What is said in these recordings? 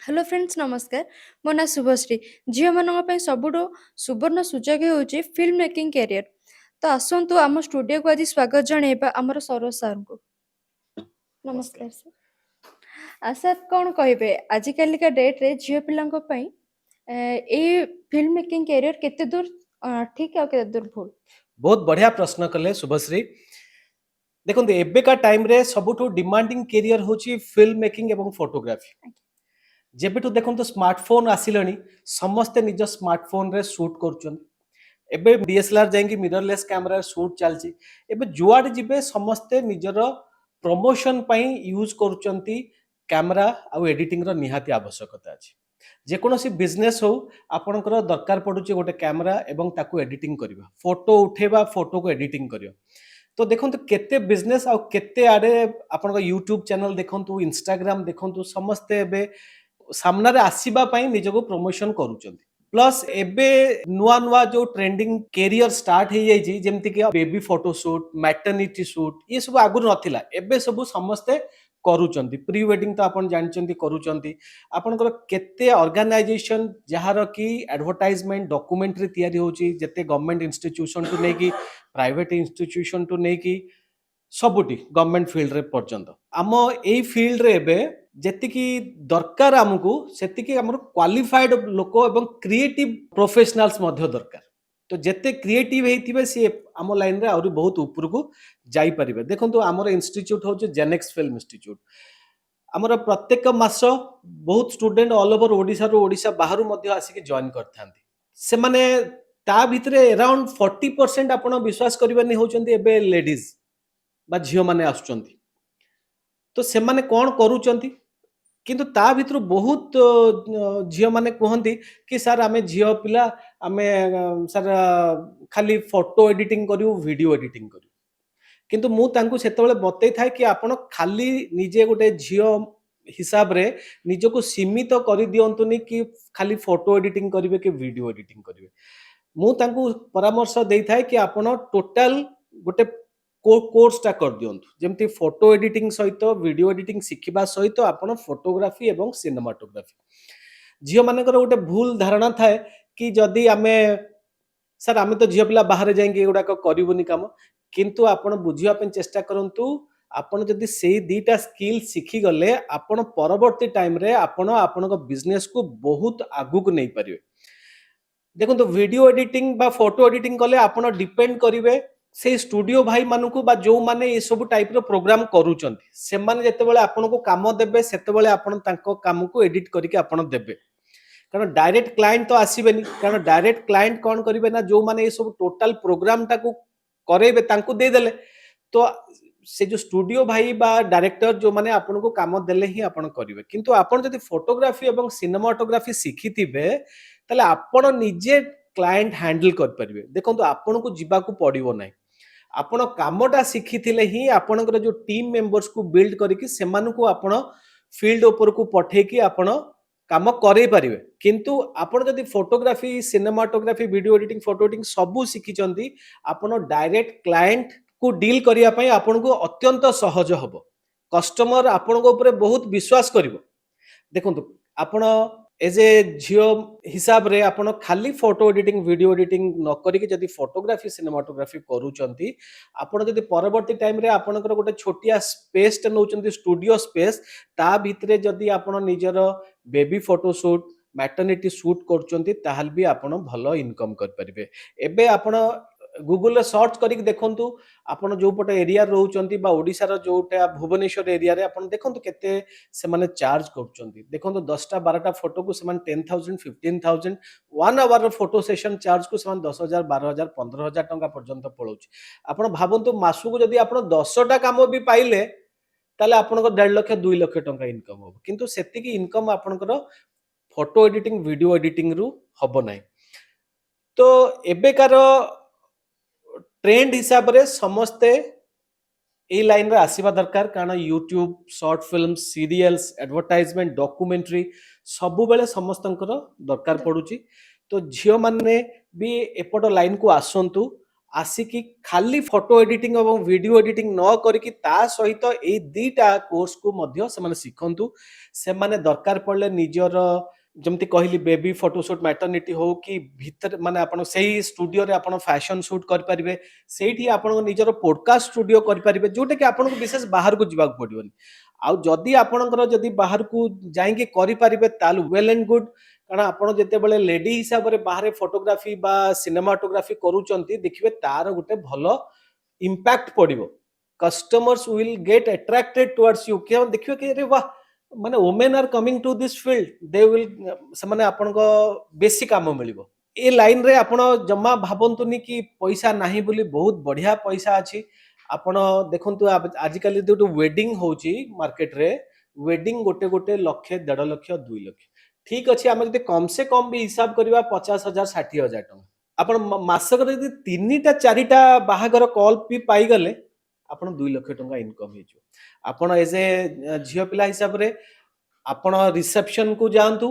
Hello friends, ନମସ୍କାର। ମୋ ନାଁ ଶୁଭଶ୍ରୀ। ଝିଅମାନଙ୍କ ପାଇଁ ସବୁଠୁ ସୁବର୍ଣ୍ଣ ସୁଯୋଗ ହେଉଛି ଫିଲ୍ମ ମେକିଂ କ୍ୟାରିୟର। ତ ଆସନ୍ତୁ, ଆମ ଷ୍ଟୁଡ଼ିଓକୁ ଆଜି ସ୍ୱାଗତ ଜଣେଇବା ଆମର ସରୋଜ ସାର୍ଙ୍କୁ। ନମସ୍କାର ସାର୍। ସାର୍, କ'ଣ କହିବେ, ଆଜିକାଲିକା ଡେଟ୍ରେ ଝିଅ ପିଲାଙ୍କ ପାଇଁ ଏଇ ଫିଲ୍ମ ମେକିଂ କ୍ୟାରିୟର କେତେ ଦୂର ଠିକ୍ ଆଉ କେତେ ଦୂର ଭୁଲ? ବହୁତ ବଢିଆ ପ୍ରଶ୍ନ କଲେ ଶୁଭଶ୍ରୀ। ଦେଖନ୍ତୁ, ଏବେକା ଟାଇମରେ ସବୁଠୁ ଡିମାଣ୍ଡିଂ କ୍ୟାରିୟର ହେଉଛି ଫିଲ୍ମ ମେକିଂ ଏବଂ ଫଟୋଗ୍ରାଫି। ଯେବେଠୁ ଦେଖନ୍ତୁ ସ୍ମାର୍ଟଫୋନ୍ ଆସିଲାଣି, ସମସ୍ତେ ନିଜ ସ୍ମାର୍ଟଫୋନରେ ସୁଟ୍ କରୁଛନ୍ତି। ଏବେ ଡିଏସ୍ଏଲ୍ଆର୍ ଯାଇକି ମିରରଲେସ୍ କ୍ୟାମେରାରେ ସୁଟ୍ ଚାଲିଛି। ଏବେ ଯୁଆଡ଼େ ଯିବେ, ସମସ୍ତେ ନିଜର ପ୍ରମୋସନ ପାଇଁ ୟୁଜ୍ କରୁଛନ୍ତି କ୍ୟାମେରା ଆଉ ଏଡିଟିଂର ନିହାତି ଆବଶ୍ୟକତା ଅଛି। ଯେକୌଣସି ବିଜନେସ୍ ହଉ, ଆପଣଙ୍କର ଦରକାର ପଡୁଛି ଗୋଟେ କ୍ୟାମେରା ଏବଂ ତାକୁ ଏଡିଟିଂ କରିବା, ଫଟୋ ଉଠେଇବା, ଫଟୋକୁ ଏଡିଟିଂ କରିବା। ତ ଦେଖନ୍ତୁ କେତେ ବିଜନେସ୍ ଆଉ କେତେ ଆଡ଼େ। ଆପଣଙ୍କ ୟୁଟ୍ୟୁବ ଚ୍ୟାନେଲ ଦେଖନ୍ତୁ, ଇନଷ୍ଟାଗ୍ରାମ ଦେଖନ୍ତୁ, ସମସ୍ତେ ଏବେ ସାମ୍ନାରେ ଆସିବା ପାଇଁ ନିଜକୁ ପ୍ରମୋସନ କରୁଛନ୍ତି। ପ୍ଲସ୍ ଏବେ ନୂଆ ନୂଆ ଯୋଉ ଟ୍ରେଣ୍ଡିଂ କ୍ୟାରିୟର ଷ୍ଟାର୍ଟ ହେଇଯାଇଛି, ଯେମିତିକି baby photo shoot, maternity shoot, ଇଏ ସବୁ ଆଗରୁ ନଥିଲା, ଏବେ ସବୁ ସମସ୍ତେ କରୁଛନ୍ତି। ପ୍ରି ୱେଡିଂ ତ ଆପଣ ଜାଣିଛନ୍ତି କରୁଛନ୍ତି। ଆପଣଙ୍କର କେତେ ଅର୍ଗାନାଇଜେସନ ଯାହାର କି ଆଡଭର୍ଟାଇଜମେଣ୍ଟ, ଡକୁମେଣ୍ଟାରୀ ତିଆରି ହେଉଛି, ଯେତେ ଗଭର୍ଣ୍ଣମେଣ୍ଟ ଇନଷ୍ଟିଚ୍ୟୁସନଠୁ ନେଇକି ପ୍ରାଇଭେଟ ଇନଷ୍ଟିଚ୍ୟୁସନଠୁ ନେଇକି ସବୁଠି, ଗଭର୍ଣ୍ଣମେଣ୍ଟ ଫିଲ୍ଡରେ ପର୍ଯ୍ୟନ୍ତ। ଆମ ଏଇ ଫିଲ୍ଡରେ ଏବେ ଯେତିକି ଦରକାର ଆମକୁ, ସେତିକି ଆମର କ୍ୱାଲିଫାଏଡ ଲୋକ ଏବଂ କ୍ରିଏଟିଭ ପ୍ରଫେସନାଲ୍ସ ମଧ୍ୟ ଦରକାର। ତ ଯେତେ କ୍ରିଏଟିଭ ହେଇଥିବେ, ସିଏ ଆମ ଲାଇନରେ ଆହୁରି ବହୁତ ଉପରକୁ ଯାଇପାରିବେ। ଦେଖନ୍ତୁ, ଆମର ଇନଷ୍ଟିଚ୍ୟୁଟ ହେଉଛି ଜେନେକ୍ସ ଫିଲ୍ମ ଇନଷ୍ଟିଚ୍ୟୁଟ। ଆମର ପ୍ରତ୍ୟେକ ମାସ ବହୁତ ଷ୍ଟୁଡେଣ୍ଟ ଅଲ୍ ଓଭର ଓଡ଼ିଶାରୁ, ଓଡ଼ିଶା ବାହାରୁ ମଧ୍ୟ ଆସିକି ଜଏନ୍ କରିଥାନ୍ତି। ସେମାନେ ତା ଭିତରେ ଆରାଉଣ୍ଡ 40%, ଆପଣ ବିଶ୍ୱାସ କରିବେନି, ହେଉଛନ୍ତି ଏବେ ଲେଡିଜ ବା ଝିଅମାନେ ଆସୁଛନ୍ତି। ତ ସେମାନେ କ'ଣ କରୁଛନ୍ତି? କିନ୍ତୁ ତା ଭିତରୁ ବହୁତ ଝିଅମାନେ କୁହନ୍ତି କି ସାର୍, ଆମେ ଝିଅ ପିଲା, ଆମେ ସାର୍ ଖାଲି ଫଟୋ ଏଡିଟିଂ କରିବୁ, ଭିଡ଼ିଓ ଏଡିଟିଂ କରିବୁ। କିନ୍ତୁ ମୁଁ ତାଙ୍କୁ ସେତେବେଳେ ବତେଇଥାଏ କି ଆପଣ ଖାଲି ନିଜେ ଗୋଟେ ଝିଅ ହିସାବରେ ନିଜକୁ ସୀମିତ କରିଦିଅନ୍ତୁନି କି ଖାଲି ଫଟୋ ଏଡିଟିଂ କରିବେ କି ଭିଡ଼ିଓ ଏଡିଟିଂ କରିବେ। ମୁଁ ତାଙ୍କୁ ପରାମର୍ଶ ଦେଇଥାଏ କି ଆପଣ ଟୋଟାଲ ଗୋଟେ କୋର୍ସଟା କରିଦିଅନ୍ତୁ, ଯେମିତି ଫଟୋ ଏଡିଟିଂ ସହିତ, ଭିଡ଼ିଓ ଏଡିଟିଂ ଶିଖିବା ସହିତ ଆପଣ ଫଟୋଗ୍ରାଫି ଏବଂ ସିନେମାଟୋଗ୍ରାଫି। ଝିଅମାନଙ୍କର ଗୋଟେ ଭୁଲ ଧାରଣା ଥାଏ କି ଯଦି ଆମେ ସାର୍, ଆମେ ତ ଝିଅ ପିଲା, ବାହାରେ ଯାଇକି ଏଗୁଡ଼ାକ କରିବୁନି କାମ। କିନ୍ତୁ ଆପଣ ବୁଝିବା ପାଇଁ ଚେଷ୍ଟା କରନ୍ତୁ, ଆପଣ ଯଦି ସେଇ ଦିଟା ସ୍କିଲ୍ ଶିଖିଗଲେ, ଆପଣ ପରବର୍ତ୍ତୀ ଟାଇମରେ ଆପଣ ଆପଣଙ୍କ ବିଜନେସକୁ ବହୁତ ଆଗକୁ ନେଇପାରିବେ। ଦେଖନ୍ତୁ, ଭିଡ଼ିଓ ଏଡିଟିଂ ବା ଫଟୋ ଏଡିଟିଂ କଲେ ଆପଣ ଡିପେଣ୍ଡ କରିବେ ସେଇ ଷ୍ଟୁଡିଓ ଭାଇମାନଙ୍କୁ ବା ଯୋଉମାନେ ଏସବୁ ଟାଇପର ପ୍ରୋଗ୍ରାମ କରୁଛନ୍ତି। ସେମାନେ ଯେତେବେଳେ ଆପଣଙ୍କୁ କାମ ଦେବେ, ସେତେବେଳେ ଆପଣ ତାଙ୍କ କାମକୁ ଏଡିଟ କରିକି ଆପଣ ଦେବେ। କାରଣ ଡାଇରେକ୍ଟ କ୍ଲାଏଣ୍ଟ ତ ଆସିବେନି। କାରଣ ଡାଇରେକ୍ଟ କ୍ଲାଏଣ୍ଟ କ'ଣ କରିବେ ନା, ଯୋଉମାନେ ଏସବୁ ଟୋଟାଲ ପ୍ରୋଗ୍ରାମଟାକୁ କରେଇବେ, ତାଙ୍କୁ ଦେଇଦେଲେ। ତ ସେ ଯୋଉ ଷ୍ଟୁଡିଓ ଭାଇ ବା ଡାଇରେକ୍ଟର ଯୋଉମାନେ ଆପଣଙ୍କୁ କାମ ଦେଲେ ହିଁ ଆପଣ କରିବେ। କିନ୍ତୁ ଆପଣ ଯଦି ଫଟୋଗ୍ରାଫି ଏବଂ ସିନେମାଟୋଗ୍ରାଫି ଶିଖିଥିବେ, ତାହେଲେ ଆପଣ ନିଜେ କ୍ଲାଏଣ୍ଟ ହ୍ୟାଣ୍ଡେଲ କରିପାରିବେ। ଦେଖନ୍ତୁ, ଆପଣଙ୍କୁ ଯିବାକୁ ପଡିବ ନାହିଁ। ଆପଣ କାମଟା ଶିଖିଥିଲେ ହିଁ ଆପଣଙ୍କର ଯୋଉ ଟିମ୍ ମେମ୍ବର୍ସକୁ ବିଲ୍ଡ କରିକି ସେମାନଙ୍କୁ ଆପଣ ଫିଲ୍ଡ ଉପରକୁ ପଠେଇକି ଆପଣ କାମ କରେଇ ପାରିବେ। କିନ୍ତୁ ଆପଣ ଯଦି photography, cinematography, video editing, photo editing ସବୁ ଶିଖିଛନ୍ତି, ଆପଣ ଡାଇରେକ୍ଟ କ୍ଲାଏଣ୍ଟକୁ ଡିଲ୍ କରିବା ପାଇଁ ଆପଣଙ୍କୁ ଅତ୍ୟନ୍ତ ସହଜ ହବ। କଷ୍ଟମର ଆପଣଙ୍କ ଉପରେ ବହୁତ ବିଶ୍ୱାସ କରିବ। ଦେଖନ୍ତୁ, ଆପଣ ଏଜ୍ ଏ ଝିଅ ହିସାବରେ ଆପଣ ଖାଲି ଫଟୋ ଏଡିଟିଂ, ଭିଡ଼ିଓ ଏଡିଟିଂ ନ କରିକି ଯଦି ଫଟୋଗ୍ରାଫି, ସିନେମାଟୋଗ୍ରାଫି କରୁଛନ୍ତି, ଆପଣ ଯଦି ପରବର୍ତ୍ତୀ ଟାଇମରେ ଆପଣଙ୍କର ଗୋଟେ ଛୋଟିଆ ସ୍ପେସଟେ ନେଉଛନ୍ତି, ଷ୍ଟୁଡିଓ ସ୍ପେସ୍, ତା ଭିତରେ ଯଦି ଆପଣ ନିଜର baby photo shoot, maternity shoot କରୁଛନ୍ତି, ତାହେଲେ ବି ଆପଣ ଭଲ ଇନକମ୍ କରିପାରିବେ। ଏବେ ଆପଣ ଗୁଗୁଲରେ ସର୍ଚ୍ଚ କରିକି ଦେଖନ୍ତୁ, ଆପଣ ଯୋଉ ପଟେ ଏରିଆରେ ରହୁଛନ୍ତି ବା ଓଡ଼ିଶାର ଯୋଉଟା ଭୁବନେଶ୍ୱର ଏରିଆରେ, ଆପଣ ଦେଖନ୍ତୁ କେତେ ସେମାନେ ଚାର୍ଜ କରୁଛନ୍ତି। ଦେଖନ୍ତୁ, 10ଟା 12ଟା ଫଟୋକୁ ସେମାନେ 10,000, 15,000, ୱାନ୍ ଆୱାରର ଫଟୋ ସେସନ ଚାର୍ଜକୁ ସେମାନେ 10,000, 12,000, 15,000 ଟଙ୍କା ପର୍ଯ୍ୟନ୍ତ ପଳାଉଛି। ଆପଣ ଭାବନ୍ତୁ, ମାସକୁ ଯଦି ଆପଣ 10ଟା କାମ ବି ପାଇଲେ, ତାହେଲେ ଆପଣଙ୍କ 1.5 ଲକ୍ଷ, 2 ଲକ୍ଷ ଟଙ୍କା ଇନକମ୍ ହବ। କିନ୍ତୁ ସେତିକି ଇନକମ୍ ଆପଣଙ୍କର ଫଟୋ ଏଡିଟିଂ, ଭିଡ଼ିଓ ଏଡିଟିଂରୁ ହବ ନାହିଁ। ତ ଏବେକାର ଟ୍ରେଣ୍ଡ ହିସାବରେ ସମସ୍ତେ ଏଇ ଲାଇନରେ ଆସିବା ଦରକାର। କାରଣ YouTube, short film, serials, advertisement, documentary ସବୁବେଳେ ସମସ୍ତଙ୍କର ଦରକାର ପଡୁଛି। ତ ଝିଅମାନେ ବି ଏପଟ ଲାଇନକୁ ଆସନ୍ତୁ। ଆସିକି ଖାଲି ଫଟୋ ଏଡିଟିଂ ଏବଂ ଭିଡ଼ିଓ ଏଡିଟିଂ ନ କରିକି ତା ସହିତ ଏଇ ଦିଟା କୋର୍ସକୁ ମଧ୍ୟ ସେମାନେ ଶିଖନ୍ତୁ। ସେମାନେ ଦରକାର ପଡ଼ିଲେ ନିଜର, ଯେମିତି କହିଲି, ବେବି ଫଟୋସୁଟ୍, ମ୍ୟାଟର୍ନିଟି ହଉ କି ଭିତରେ ମାନେ ଆପଣ ସେଇ ଷ୍ଟୁଡିଓରେ ଆପଣ ଫ୍ୟାସନ ସୁଟ୍ କରିପାରିବେ। ସେଇଠି ଆପଣଙ୍କ ନିଜର ପୋଡକାଷ୍ଟ ଷ୍ଟୁଡିଓ କରିପାରିବେ, ଯୋଉଟାକି ଆପଣଙ୍କୁ ବିଶେଷ ବାହାରକୁ ଯିବାକୁ ପଡ଼ିବନି। ଆଉ ଯଦି ଆପଣଙ୍କର ଯଦି ବାହାରକୁ ଯାଇକି କରିପାରିବେ, ତାହେଲେ ୱେଲ୍ ଆଣ୍ଡ ଗୁଡ୍। କାରଣ ଆପଣ ଯେତେବେଳେ ଲେଡି ହିସାବରେ ବାହାରେ ଫଟୋଗ୍ରାଫି ବା ସିନେମାଟୋଗ୍ରାଫି କରୁଛନ୍ତି, ଦେଖିବେ ତାର ଗୋଟେ ଭଲ ଇମ୍ପାକ୍ଟ ପଡ଼ିବ। Customers will get attracted towards you କି ଦେଖିବେ କି ଆରେ ବାহ, ମାନେ women are coming to this field, they will ସେମାନେ ଆପଣଙ୍କ ବେଶୀ କାମ ମିଳିବ। ଏ ଲାଇନରେ ଆପଣ ଜମା ଭାବନ୍ତୁନି କି ପଇସା ନାହିଁ ବୋଲି। ବହୁତ ବଢିଆ ପଇସା ଅଛି। ଆପଣ ଦେଖନ୍ତୁ, ଆଜିକାଲି ଯୋଉଠି ୱେଡିଂ ହଉଛି ମାର୍କେଟରେ, ୱେଡିଂ ଗୋଟେ ଗୋଟେ ଲକ୍ଷେ, 1.5 ଲକ୍ଷ, 2 ଲକ୍ଷ। ଠିକ ଅଛି, ଆମେ ଯଦି କମ ସେ କମ ବି ହିସାବ କରିବା 50,000, 60,000 ଟଙ୍କା। ଆପଣ ମାସକରେ ଯଦି ତିନିଟା ଚାରିଟା ବାହାଘର କଲ୍ ବି ପାଇଗଲେ, ଆପଣ 2 ଲକ୍ଷ ଟଙ୍କା ଇନକମ୍ ହେଇଯିବ। ଆପଣ ଏଜ୍ ଏ ଝିଅ ପିଲା ହିସାବରେ ଆପଣ ରିସେପସନକୁ ଯାଆନ୍ତୁ,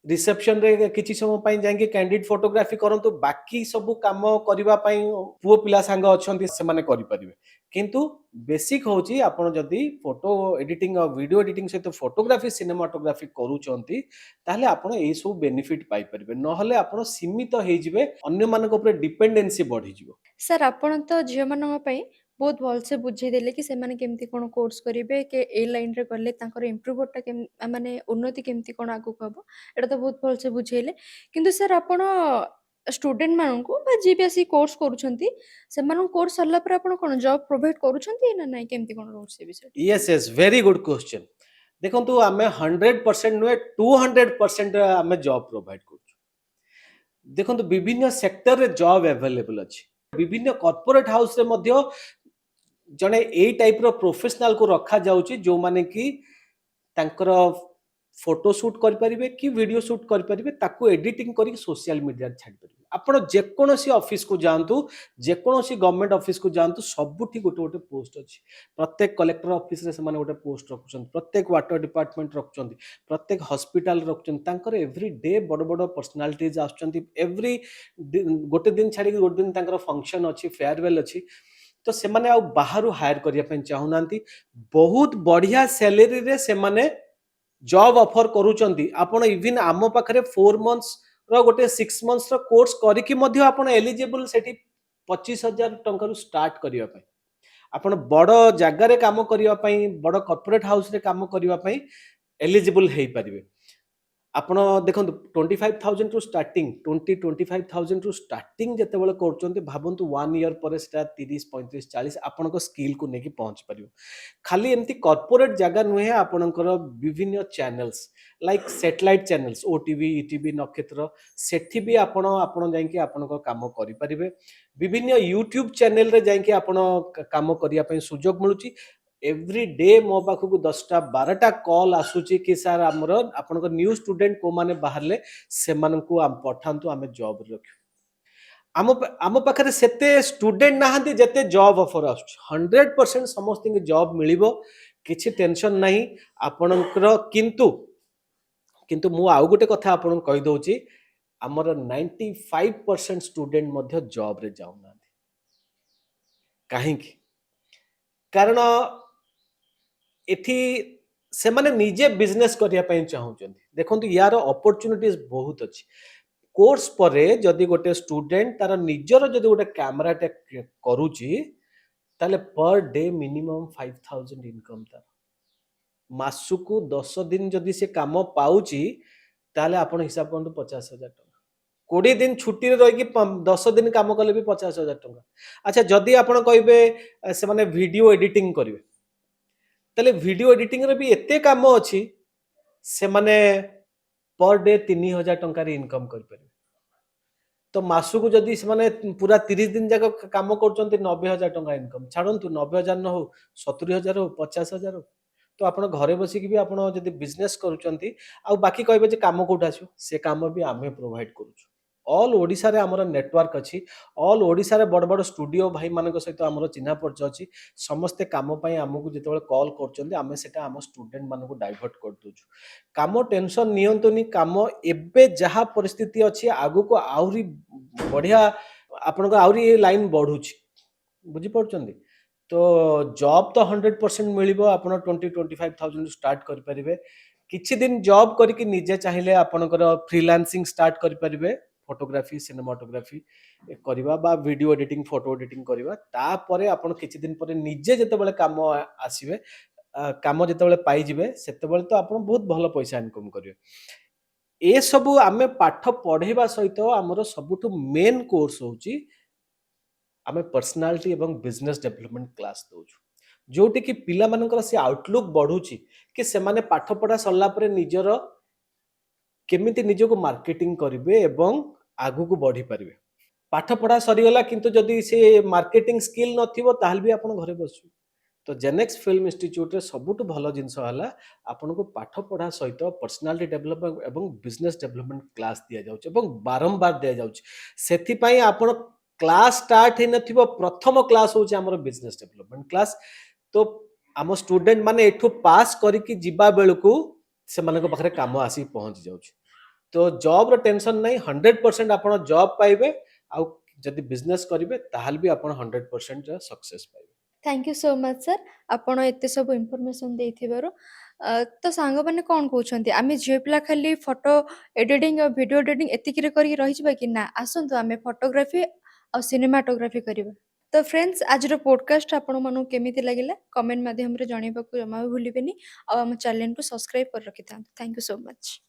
ରିସେପସନରେ କିଛି ସମୟ ପାଇଁ ଯାଇକି କ୍ୟାଣ୍ଡିଡ ଫଟୋଗ୍ରାଫି କରନ୍ତୁ। ବାକି ସବୁ କାମ କରିବା ପାଇଁ ପୁଅ ପିଲା ସାଙ୍ଗ ଅଛନ୍ତି, ସେମାନେ କରିପାରିବେ। କିନ୍ତୁ ବେସିକ ହଉଛି, ଆପଣ ଯଦି ଫଟୋ ଏଡିଟିଂ ଆଉ ଭିଡ଼ିଓ ଏଡିଟିଂ ସହିତ ଫଟୋଗ୍ରାଫି, ସିନେମାଟୋଗ୍ରାଫି କରୁଛନ୍ତି, ତାହେଲେ ଆପଣ ଏଇସବୁ ବେନିଫିଟ ପାଇପାରିବେ। ନହେଲେ ଆପଣ ସୀମିତ ହେଇଯିବେ, ଅନ୍ୟମାନଙ୍କ ଉପରେ ଡିପେଣ୍ଡେନ୍ସି ବଢିଯିବ। ସାର୍, ଆପଣ ତ ଝିଅମାନଙ୍କ ପାଇଁ ବହୁତ ଭଲସେ ବୁଝେଇଦେଲେ କି ସେମାନେ କେମିତି କ'ଣ କୋର୍ସ କରିବେ, କି ଏଇ ଲାଇନରେ ଗଲେ ତାଙ୍କର ଇମ୍ପ୍ରୁଭଟା ମାନେ ଉନ୍ନତି କେମିତି କ'ଣ ଆଗକୁ ହବ। ଏଇଟା ତ ବହୁତ ଭଲସେ ବୁଝେଇଲେ। କିନ୍ତୁ ସାର୍, ଆପଣ ଷ୍ଟୁଡେଣ୍ଟ ମାନଙ୍କୁ ବା ଯିଏ ବି ଆସିକି କୋର୍ସ କରୁଛନ୍ତି, ସେମାନଙ୍କୁ କୋର୍ସ ସରିଲା ପରେ ଆପଣ କ'ଣ ଜବ୍ ପ୍ରୋଭାଇଡ କରୁଛନ୍ତି ନା ନାଇଁ? କେମିତି କ'ଣ ରହୁଛି ସେ ବିଷୟରେ? Yes, very good question. ଦେଖନ୍ତୁ, ଆମେ 100% ନୁହେଁ, 200% ଆମେ ଜବ୍ ପ୍ରୋଭାଇଡ କରୁଛୁ। ଦେଖନ୍ତୁ, ବିଭିନ୍ନ ସେକ୍ଟରରେ ଜବ୍ ଆଭେଲେବଲ୍ ଅଛି। ବିଭିନ୍ନ କର୍ପୋରେଟ ହାଉସରେ ମଧ୍ୟ ଜଣେ ଏଇ ଟାଇପର ପ୍ରୋଫେସନାଲକୁ ରଖାଯାଉଛି, ଯୋଉମାନେ କି ତାଙ୍କର ଫଟୋ ସୁଟ୍ କରିପାରିବେ କି ଭିଡ଼ିଓ ସୁଟ୍ କରିପାରିବେ, ତାକୁ ଏଡିଟିଂ କରିକି ସୋସିଆଲ ମିଡିଆରେ ଛାଡ଼ିପାରିବେ। ଆପଣ ଯେକୌଣସି ଅଫିସକୁ ଯାଆନ୍ତୁ, ଯେକୌଣସି ଗଭର୍ଣ୍ଣମେଣ୍ଟ ଅଫିସକୁ ଯାଆନ୍ତୁ, ସବୁଠି ଗୋଟେ ଗୋଟେ ପୋଷ୍ଟ ଅଛି। ପ୍ରତ୍ୟେକ କଲେକ୍ଟର ଅଫିସରେ ସେମାନେ ଗୋଟେ ପୋଷ୍ଟ ରଖୁଛନ୍ତି, ପ୍ରତ୍ୟେକ ୱାଟର ଡିପାର୍ଟମେଣ୍ଟ ରଖୁଛନ୍ତି, ପ୍ରତ୍ୟେକ ହସ୍ପିଟାଲ ରଖୁଛନ୍ତି। ତାଙ୍କର ଏଭ୍ରି ଡେ ବଡ଼ ବଡ଼ ପର୍ସନାଲିଟିଜ ଆସୁଛନ୍ତି। ଏଭ୍ରି ଗୋଟେ ଦିନ ଛାଡ଼ିକି ଗୋଟେ ଦିନ ତାଙ୍କର ଫଙ୍କସନ୍ ଅଛି, ଫେୟାରୱେଲ୍ ଅଛି। ତ ସେମାନେ ଆଉ ବାହାରୁ ହାୟାର କରିବା ପାଇଁ ଚାହୁଁନାହାନ୍ତି। ବହୁତ ବଢିଆ ସ୍ୟାଲେରୀରେ ସେମାନେ ଜବ୍ ଅଫର କରୁଛନ୍ତି। ଆପଣ ଇଭିନ୍ ଆମ ପାଖରେ 4 ମନ୍ଥସ ର ଗୋଟେ, 6 ମନ୍ଥସର କୋର୍ସ କରିକି ମଧ୍ୟ ଆପଣ ଏଲିଜିବଲ ସେଠି 25,000 ଟଙ୍କାରୁ ଷ୍ଟାର୍ଟ କରିବା ପାଇଁ, ଆପଣ ବଡ଼ ଜାଗାରେ କାମ କରିବା ପାଇଁ, ବଡ଼ କର୍ପୋରେଟ ହାଉସରେ କାମ କରିବା ପାଇଁ ଏଲିଜିବଲ ହେଇପାରିବେ। ଆପଣ ଦେଖନ୍ତୁ, 25,000ରୁ ଷ୍ଟାର୍ଟିଂ, 20-25 ଥାଉଜେଣ୍ଡରୁ ଷ୍ଟାର୍ଟିଂ ଯେତେବେଳେ କରୁଛନ୍ତି, ଭାବନ୍ତୁ ୱାନ୍ ଇୟର ପରେ ସେଟା 30, 35, 40 ଆପଣଙ୍କ ସ୍କିଲ୍କୁ ନେଇକି ପହଞ୍ଚି ପାରିବ। ଖାଲି ଏମିତି କର୍ପୋରେଟ ଜାଗା ନୁହେଁ, ଆପଣଙ୍କର ବିଭିନ୍ନ channels like satellite channels, OTV, ETV, ନକ୍ଷତ୍ର, ସେଠି ବି ଆପଣ ଯାଇକି ଆପଣଙ୍କ କାମ କରିପାରିବେ। ବିଭିନ୍ନ ୟୁଟ୍ୟୁବ ଚ୍ୟାନେଲରେ ଯାଇକି ଆପଣ କାମ କରିବା ପାଇଁ ସୁଯୋଗ ମିଳୁଛି। ଏଭ୍ରି ଡେ ମୋ ପାଖକୁ 10ଟା 12ଟା କଲ୍ ଆସୁଛି କି ସାର୍, ଆମର ଆପଣଙ୍କ ନ୍ୟୁ ଷ୍ଟୁଡେଣ୍ଟ କୋଉମାନେ ବାହାରିଲେ ସେମାନଙ୍କୁ ପଠାନ୍ତୁ, ଆମେ ଜବ୍ରେ ରଖିବୁ। ଆମ ପାଖରେ ସେତେ ଷ୍ଟୁଡେଣ୍ଟ ନାହାନ୍ତି ଯେତେ ଜବ୍ ଅଫର ଆସୁଛି। 100% ସମସ୍ତଙ୍କୁ ଜବ୍ ମିଳିବ, କିଛି ଟେନସନ୍ ନାହିଁ ଆପଣଙ୍କର। କିନ୍ତୁ ମୁଁ ଆଉ ଗୋଟେ କଥା ଆପଣଙ୍କୁ କହିଦଉଛି, ଆମର 95% ଷ୍ଟୁଡେଣ୍ଟ ମଧ୍ୟ ଜବ୍ରେ ଯାଉନାହାନ୍ତି। କାହିଁକି? କାରଣ ଏଠି ସେମାନେ ନିଜେ ବିଜନେସ୍ କରିବା ପାଇଁ ଚାହୁଁଛନ୍ତି। ଦେଖନ୍ତୁ, ୟାର ଅପରଚୁନିଟିଜ ବହୁତ ଅଛି। କୋର୍ସ ପରେ ଯଦି ଗୋଟେ ଷ୍ଟୁଡେଣ୍ଟ ତାର ନିଜର ଯଦି ଗୋଟେ କ୍ୟାମେରାଟେ କରୁଛି, ତାହେଲେ per day minimum 5,000 income ତାର। ମାସକୁ 10 ଦିନ ଯଦି ସେ କାମ ପାଉଛି, ତାହେଲେ ଆପଣ ହିସାବ କରନ୍ତୁ 50,000 ଟଙ୍କା। 20 ଦିନ ଛୁଟିରେ ରହିକି 10 ଦିନ କାମ କଲେ ବି 50,000 ଟଙ୍କା। ଆଚ୍ଛା, ଯଦି ଆପଣ କହିବେ ସେମାନେ ଭିଡ଼ିଓ ଏଡିଟିଂ କରିବେ, ତାହେଲେ ଭିଡ଼ିଓ ଏଡିଟିଂରେ ବି ଏତେ କାମ ଅଛି, ସେମାନେ ପର ଡେ 3,000 ଟଙ୍କାରେ ଇନକମ୍ କରିପାରିବେ। ତ ମାସକୁ ଯଦି ସେମାନେ ପୁରା 30 ଦିନ ଯାକ କାମ କରୁଛନ୍ତି, 90,000 ଟଙ୍କା ଇନକମ୍। ଛାଡ଼ନ୍ତୁ, 90,000 ନ ହଉ, 70,000 ହଉ, 50,000 ହଉ, ତ ଆପଣ ଘରେ ବସିକି ବି ଆପଣ ଯଦି ବିଜନେସ୍ କରୁଛନ୍ତି। ଆଉ ବାକି କହିବେ ଯେ କାମ କୋଉଠୁ ଆସିବ? ସେ କାମ ବି ଆମେ ପ୍ରୋଭାଇଡ କରୁଛୁ। ଅଲ୍ ଓଡ଼ିଶାରେ ଆମର ନେଟୱାର୍କ ଅଛି। ଅଲ୍ ଓଡ଼ିଶାରେ ବଡ଼ ବଡ଼ ଷ୍ଟୁଡିଓ ଭାଇମାନଙ୍କ ସହିତ ଆମର ଚିହ୍ନା ପରିଚୟ ଅଛି। ସମସ୍ତେ କାମ ପାଇଁ ଆମକୁ ଯେତେବେଳେ କଲ୍ କରୁଛନ୍ତି, ଆମେ ସେଟା ଆମ ଷ୍ଟୁଡେଣ୍ଟ ମାନଙ୍କୁ ଡାଇଭର୍ଟ କରିଦେଉଛୁ। କାମ ଟେନସନ୍ ନିଅନ୍ତୁନି। କାମ ଏବେ ଯାହା ପରିସ୍ଥିତି ଅଛି, ଆଗକୁ ଆହୁରି ବଢ଼ିଆ ଆପଣଙ୍କ ଆହୁରି ଏ ଲାଇନ୍ ବଢୁଛି, ବୁଝିପାରୁଛନ୍ତି? ତ ଜବ୍ ତ 100% ମିଳିବ। ଆପଣ 20-25 ଥାଉଜେଣ୍ଡ ଷ୍ଟାର୍ଟ କରିପାରିବେ। କିଛି ଦିନ ଜବ୍ କରିକି ନିଜେ ଚାହିଁଲେ ଆପଣଙ୍କର ଫ୍ରିଲାନ୍ସିଂ ଷ୍ଟାର୍ଟ କରିପାରିବେ, ଫଟୋଗ୍ରାଫି, ସିନେମାଟୋଗ୍ରାଫି କରିବା ବା ଭିଡ଼ିଓ ଏଡିଟିଂ, ଫଟୋ ଏଡିଟିଂ କରିବା। ତାପରେ ଆପଣ କିଛି ଦିନ ପରେ ନିଜେ ଯେତେବେଳେ କାମ ଆସିବେ, କାମ ଯେତେବେଳେ ପାଇଯିବେ, ସେତେବେଳେ ତ ଆପଣ ବହୁତ ଭଲ ପଇସା ଇନକମ୍ କରିବେ। ଏସବୁ ଆମେ ପାଠ ପଢ଼େଇବା ସହିତ ଆମର ସବୁଠୁ ମେନ୍ କୋର୍ସ ହେଉଛି ଆମେ ପର୍ସନାଲିଟି ଏବଂ ବିଜନେସ୍ ଡେଭଲପମେଣ୍ଟ କ୍ଲାସ୍ ଦେଉଛୁ, ଯୋଉଠିକି ପିଲାମାନଙ୍କର ସେ ଆଉଟଲୁକ୍ ବଢୁଛି କି ସେମାନେ ପାଠ ପଢ଼ା ସରିଲା ପରେ ନିଜର କେମିତି ନିଜକୁ ମାର୍କେଟିଂ କରିବେ ଏବଂ ଆଗକୁ ବଢିପାରିବେ। ପାଠ ପଢ଼ା ସରିଗଲା, କିନ୍ତୁ ଯଦି ସେ ମାର୍କେଟିଂ ସ୍କିଲ୍ ନଥିବ, ତାହେଲେ ବି ଆପଣ ଘରେ ବସିବେ। ତ ଜେନେକ୍ସ ଫିଲ୍ମ ଇନଷ୍ଟିଚ୍ୟୁଟ୍ରେ ସବୁଠୁ ଭଲ ଜିନିଷ ହେଲା ଆପଣଙ୍କୁ ପାଠ ପଢ଼ା ସହିତ ପର୍ସନାଲିଟି ଡେଭଲପମେଣ୍ଟ ଏବଂ ବିଜନେସ୍ ଡେଭଲପମେଣ୍ଟ କ୍ଲାସ୍ ଦିଆଯାଉଛି ଏବଂ ବାରମ୍ବାର ଦିଆଯାଉଛି। ସେଥିପାଇଁ ଆପଣ କ୍ଲାସ୍ ଷ୍ଟାର୍ଟ ହେଇନଥିବ, ପ୍ରଥମ କ୍ଲାସ୍ ହେଉଛି ଆମର ବିଜନେସ୍ ଡେଭଲପମେଣ୍ଟ କ୍ଲାସ୍। ତ ଆମ ଷ୍ଟୁଡେଣ୍ଟ ମାନେ ଏଠୁ ପାସ୍ କରିକି ଯିବା ବେଳକୁ ସେମାନଙ୍କ ପାଖରେ କାମ ଆସିକି ପହଞ୍ଚି ଯାଉଛି। ତ ଜବ୍ର ଟେନସନ୍ ନାହିଁ, 100% ଆପଣ ଜବ୍ ପାଇବେ। ଆଉ ଯଦି ବିଜନେସ୍ କରିବେ, ତାହେଲେ ବି ଆପଣ 100% ସକ୍ସେସ୍ ପାଇବେ। Thank you so much, sir, ଆପଣ ଏତେ ସବୁ ଇନଫର୍ମେସନ୍ ଦେଇଥିବାରୁ। ତ ସାଙ୍ଗମାନେ, କ'ଣ କହୁଛନ୍ତି? ଆମେ ଝିଅ ପିଲା ଖାଲି ଫଟୋ ଏଡିଟିଂ ଆଉ ଭିଡ଼ିଓ ଏଡିଟିଂ ଏତିକିରେ କରିକି ରହିଯିବା କି ନା? ଆସନ୍ତୁ, ଆମେ ଫଟୋଗ୍ରାଫି ଆଉ ସିନେମାଟୋଗ୍ରାଫି କରିବା। ତ ଫ୍ରେଣ୍ଡସ୍, ଆଜିର ପୋଡ଼କାଷ୍ଟ ଆପଣମାନଙ୍କୁ କେମିତି ଲାଗିଲା, କମେଣ୍ଟ ମାଧ୍ୟମରେ ଜଣାଇବାକୁ ଜମା ବି ଭୁଲିବେନି ଆଉ ଆମ ଚ୍ୟାନେଲକୁ ସବସ୍କ୍ରାଇବ୍ କରି ରଖିଥାନ୍ତୁ। Thank you so much.